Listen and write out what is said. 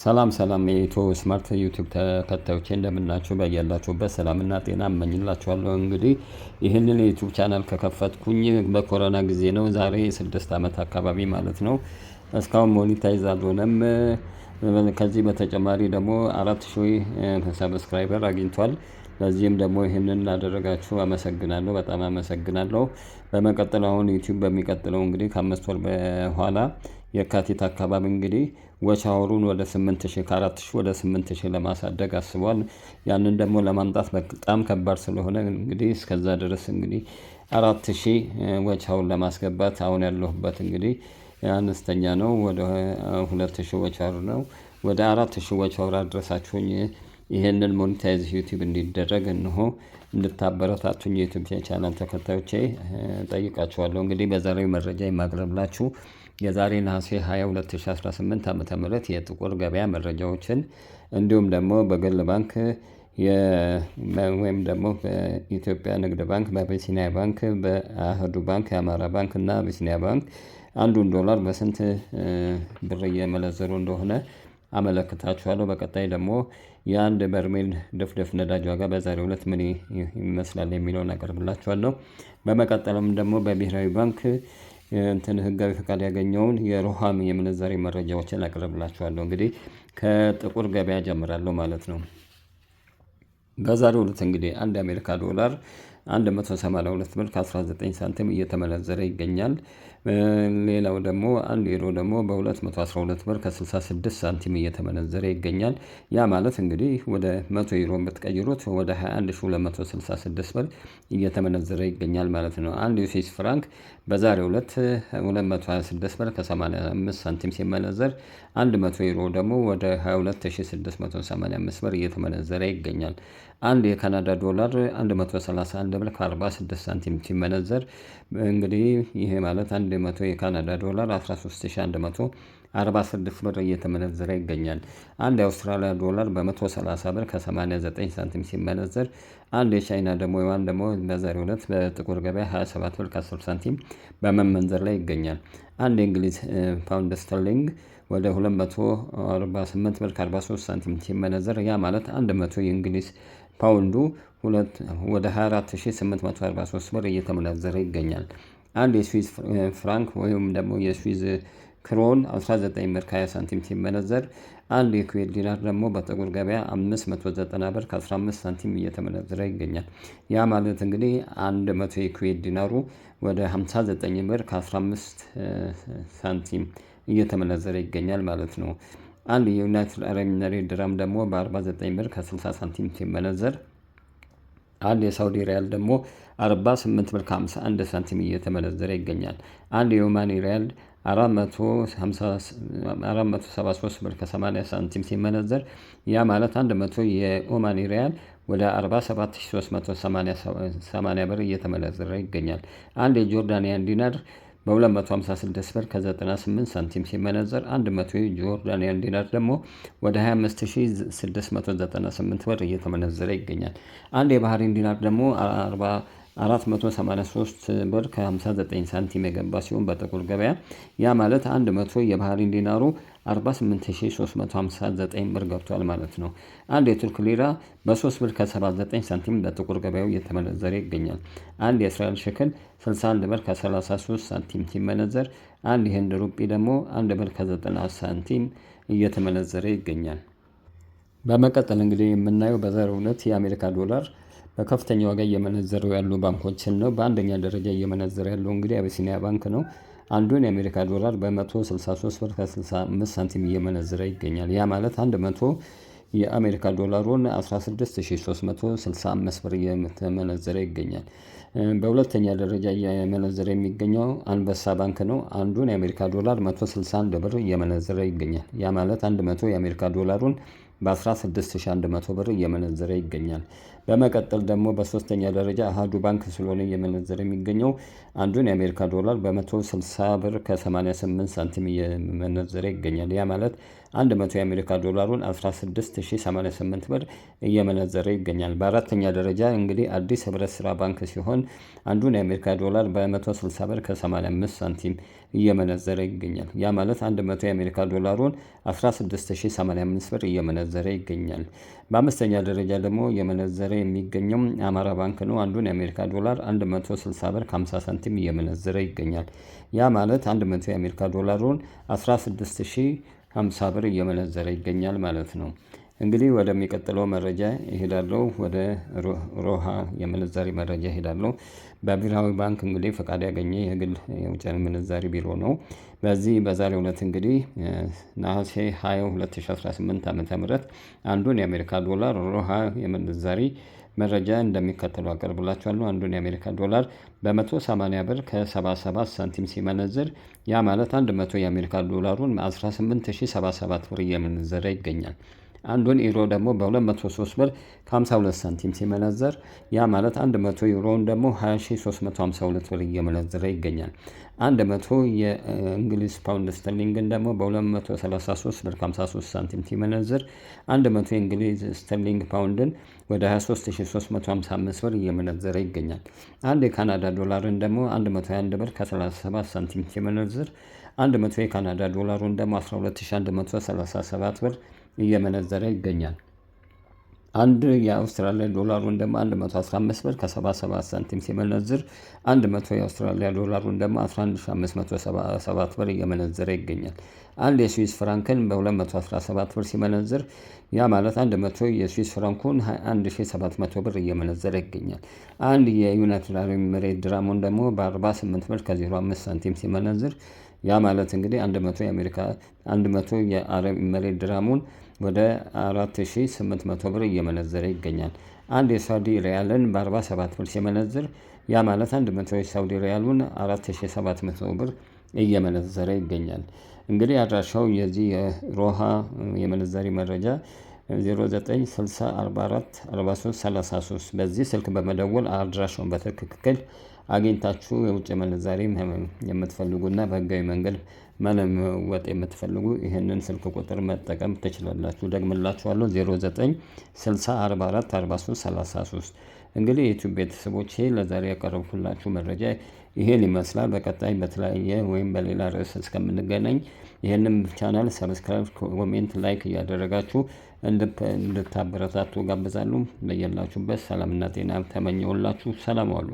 ሰላም ሰላም የኢትዮ ስማርት ዩቲዩብ ተከታዮቼ፣ እንደምናችሁ? በያላችሁበት ሰላምና ጤና እመኝላችኋለሁ። እንግዲህ ይህንን የዩቲዩብ ቻናል ከከፈትኩኝ በኮሮና ጊዜ ነው። ዛሬ 6 ዓመት አካባቢ ማለት ነው። እስካሁን monetize አልሆነም። ከዚህ በተጨማሪ ደግሞ 4000 subscriber አግኝቷል። ለዚህም ደግሞ ይህንን ላደረጋችሁ አመሰግናለሁ፣ በጣም አመሰግናለሁ። በመቀጠል አሁን ዩቲዩብ በሚቀጥለው እንግዲህ ከ5 ወር በኋላ የካቲት አካባቢ እንግዲህ watch hour ኡን ወደ 8000፣ ከ4000 ወደ 8000 ለማሳደግ አስቧል። ያንን ደግሞ ለማምጣት በጣም ከባድ ስለሆነ እንግዲህ እስከዛ ድረስ እንግዲህ 4000 watch hour ለማስገባት አሁን ያለሁበት እንግዲህ አነስተኛ ነው። ወደ 2000 watch hour ነው። ወደ 4000 watch hour አድረሳችሁኝ ይህንን monetize ዩቲዩብ እንዲደረግ እንሆ እንድታበረታቱኝ የዩቲዩብ ቻናል ተከታዮቼ ጠይቃችኋለሁ። እንግዲህ በዛሬው መረጃ የማቅረብላችሁ የዛሬ ነሐሴ 20 2018 ዓ.ም የጥቁር ገበያ መረጃዎችን እንዲሁም ደግሞ በግል ባንክ ወይም ደግሞ በኢትዮጵያ ንግድ ባንክ፣ በአቢሲኒያ ባንክ፣ በአህዱ ባንክ፣ የአማራ ባንክ እና አቢሲኒያ ባንክ አንዱን ዶላር በስንት ብር እየመነዘሩ እንደሆነ አመለክታችኋለሁ። በቀጣይ ደግሞ የአንድ በርሜል ድፍድፍ ነዳጅ ዋጋ በዛሬው ዕለት ምን ይመስላል የሚለውን አቀርብላችኋለሁ። በመቀጠልም ደግሞ በብሔራዊ ባንክ እንትን ህጋዊ ፈቃድ ያገኘውን የሮሃም የምንዛሬ መረጃዎችን አቀርብላችኋለሁ። እንግዲህ ከጥቁር ገበያ ጀምራለሁ ማለት ነው። በዛሬው ዕለት እንግዲህ አንድ የአሜሪካ ዶላር 182 ብር ከ19 ሳንቲም እየተመነዘረ ይገኛል። ሌላው ደግሞ አንድ ዩሮ ደግሞ በ212 ብር ከ66 ሳንቲም እየተመነዘረ ይገኛል። ያ ማለት እንግዲህ ወደ 100 ዩሮ ብትቀይሩት ወደ 21266 ብር እየተመነዘረ ይገኛል ማለት ነው። አንድ የስዊስ ፍራንክ በዛሬው ዕለት 226 ብር ከ85 ሳንቲም ሲመነዘር፣ 100 ዩሮ ደግሞ ወደ 22685 ብር እየተመነዘረ ይገኛል። አንድ የካናዳ ዶላር 131 ብር ከ46 ሳንቲም ሲመነዘር፣ እንግዲህ ይሄ ማለት 100 የካናዳ ዶላር 13146 ብር እየተመነዘረ ይገኛል። አንድ የአውስትራሊያ ዶላር በ130 ብር ከ89 ሳንቲም ሲመነዘር፣ አንድ የቻይና ደግሞ ዩዋን ደግሞ በዛሬው ዕለት በጥቁር ገበያ 27 ብር ከ10 ሳንቲም በመመንዘር ላይ ይገኛል። አንድ የእንግሊዝ ፓውንድ ስተርሊንግ ወደ 248 ብር ከ43 ሳንቲም ሲመነዘር፣ ያ ማለት 100 የእንግሊዝ ፓውንዱ ወደ 24843 ብር እየተመነዘረ ይገኛል። አንድ የስዊዝ ፍራንክ ወይም ደግሞ የስዊዝ ክሮን 19 ብር ከ20 ሳንቲም ሲመነዘር፣ አንድ የኩዌት ዲናር ደግሞ በጥቁር ገበያ 590 ብር ከ15 ሳንቲም እየተመነዘረ ይገኛል። ያ ማለት እንግዲህ 100 የኩዌት ዲናሩ ወደ 59 ብር ከ15 ሳንቲም እየተመነዘረ ይገኛል ማለት ነው። አንድ የዩናይትድ አረብ ኤሚሬት ድራም ደግሞ በ49 ብር ከ60 ሳንቲም ሲመነዘር፣ አንድ የሳውዲ ሪያል ደግሞ 48 ብር ከ51 ሳንቲም እየተመነዘረ ይገኛል። አንድ የኦማኒ ሪያል 473 ብር ከ80 ሳንቲም ሲመነዘር፣ ያ ማለት 100 የኦማኒ ሪያል ወደ 47380 ብር እየተመነዘረ ይገኛል። አንድ የጆርዳንያን ዲናር በ256 ብር ከ98 ሳንቲም ሲመነዘር፣ 100 ጆርዳንያን ዲናር ደግሞ ወደ 25698 ብር እየተመነዘረ ይገኛል። አንድ የባህሬን ዲናር ደግሞ 483 ብር ከ59 ሳንቲም የገባ ሲሆን በጥቁር ገበያ ያ ማለት 100 የባህሬን ዲናሩ 48359 ብር ገብቷል ማለት ነው። አንድ የቱርክ ሊራ በ3 ብር ከ79 ሳንቲም በጥቁር ገበያው እየተመነዘረ ይገኛል። አንድ የእስራኤል ሽክል 61 ብር ከ33 ሳንቲም ሲመነዘር፣ አንድ የህንድ ሩጲ ደግሞ 1 ብር ከ90 ሳንቲም እየተመነዘረ ይገኛል። በመቀጠል እንግዲህ የምናየው በዛሬው ዕለት የአሜሪካ ዶላር በከፍተኛ ዋጋ እየመነዘሩ ያሉ ባንኮችን ነው። በአንደኛ ደረጃ እየመነዘረ ያለው እንግዲህ አቢሲኒያ ባንክ ነው። አንዱን የአሜሪካ ዶላር በ163 ብር ከ65 ሳንቲም እየመነዘረ ይገኛል። ያ ማለት 100 የአሜሪካ ዶላሩን 16365 ብር እየተመነዘረ ይገኛል። በሁለተኛ ደረጃ እየመነዘረ የሚገኘው አንበሳ ባንክ ነው። አንዱን የአሜሪካ ዶላር 161 ብር እየመነዘረ ይገኛል። ያ ማለት 100 የአሜሪካ ዶላሩን በ16100 ብር እየመነዘረ ይገኛል። በመቀጠል ደግሞ በሶስተኛ ደረጃ አሃዱ ባንክ ስለሆነ እየመነዘረ የሚገኘው አንዱን የአሜሪካ ዶላር በ160 ብር ከ88 ሳንቲም እየመነዘረ ይገኛል። ያ ማለት 100 የአሜሪካ ዶላሩን 16,088 ብር እየመነዘረ ይገኛል። በአራተኛ ደረጃ እንግዲህ አዲስ ህብረት ስራ ባንክ ሲሆን አንዱን የአሜሪካ ዶላር በ160 ብር ከ85 ሳንቲም እየመነዘረ ይገኛል። ያ ማለት 100 የአሜሪካ ዶላሩን 16,085 ብር እየመነዘረ ይገኛል። በአምስተኛ ደረጃ ደግሞ እየመነዘረ የሚገኘው አማራ ባንክ ነው። አንዱን የአሜሪካ ዶላር 160 ብር ከ50 ሳንቲም እየመነዘረ ይገኛል። ያ ማለት 100 የአሜሪካ ዶላሩን 16,050 ብር እየመነዘረ ይገኛል ማለት ነው። እንግዲህ ወደሚቀጥለው መረጃ እሄዳለሁ። ወደ ሮሃ የምንዛሪ መረጃ እሄዳለሁ። በብሔራዊ ባንክ እንግዲህ ፈቃድ ያገኘ የግል የውጭ ምንዛሪ ቢሮ ነው። በዚህ በዛሬው ዕለት እንግዲህ ነሐሴ 20 2018 ዓ.ም አንዱን የአሜሪካ ዶላር ሮሃ የምንዛሪ መረጃ እንደሚከተለው አቀርብላችኋለሁ። አንዱን የአሜሪካ ዶላር በ180 ብር ከ77 ሳንቲም ሲመነዝር፣ ያ ማለት 100 የአሜሪካ ዶላሩን 18,077 ብር እየመነዘረ ይገኛል። አንዱን ዩሮ ደግሞ በ203 ብር ከ52 ሳንቲም ሲመነዘር፣ ያ ማለት 100 ዩሮውን ደግሞ 20,352 ብር እየመነዘረ ይገኛል። 100 የእንግሊዝ ፓውንድ ስተርሊንግን ደግሞ በ233 ብር 53 ሳንቲም ሲመነዝር፣ 100 የእንግሊዝ ስተርሊንግ ፓውንድን ወደ 23,355 ብር እየመነዘረ ይገኛል። አንድ የካናዳ ዶላርን ደግሞ 121 ብር ከ37 ሳንቲም ሲመነዝር፣ 100 የካናዳ ዶላሩን ደግሞ 12,137 ብር እየመነዘረ ይገኛል። አንድ የአውስትራሊያ ዶላሩን ደግሞ 115 ብር ከ77 ሳንቲም ሲመነዝር፣ 100 የአውስትራሊያ ዶላሩን ደግሞ 11,577 ብር እየመነዘረ ይገኛል። አንድ የስዊስ ፍራንክን በ217 ብር ሲመነዝር፣ ያ ማለት 100 የስዊስ ፍራንኩን 21,700 ብር እየመነዘረ ይገኛል። አንድ የዩናይትድ አረብ ኤሚሬት ድራሙን ደግሞ በ48 ብር ከ05 ሳንቲም ሲመነዝር፣ ያ ማለት እንግዲህ 100 የአሜሪካ 100 የአረብ ኤሚሬት ድራሙን ወደ 4800 ብር እየመነዘረ ይገኛል። አንድ የሳውዲ ሪያልን በ47 ብር ሲመነዝር፣ ያ ማለት 100 የሳውዲ ሪያሉን 4700 ብር እየመነዘረ ይገኛል። እንግዲህ አድራሻው የዚህ የሮሃ የምንዛሪ መረጃ 0960 44 43 33፣ በዚህ ስልክ በመደወል አድራሻውን በትክክል አግኝታችሁ የውጭ ምንዛሪ የምትፈልጉና በህጋዊ መንገድ መለወጥ የምትፈልጉ ይህንን ስልክ ቁጥር መጠቀም ትችላላችሁ። ደግምላችኋለሁ፣ 09 60 44 43 33። እንግዲህ የዩቲዩብ ቤተሰቦቼ፣ ለዛሬ ያቀረብኩላችሁ መረጃ ይሄን ይመስላል። በቀጣይ በተለያየ ወይም በሌላ ርዕስ እስከምንገናኝ ይህንም channel subscribe፣ comment፣ like እያደረጋችሁ እንድታበረታቱ ጋብዛለሁ። በያላችሁበት ሰላምና ጤና ተመኘሁላችሁ። ሰላም ዋሉ።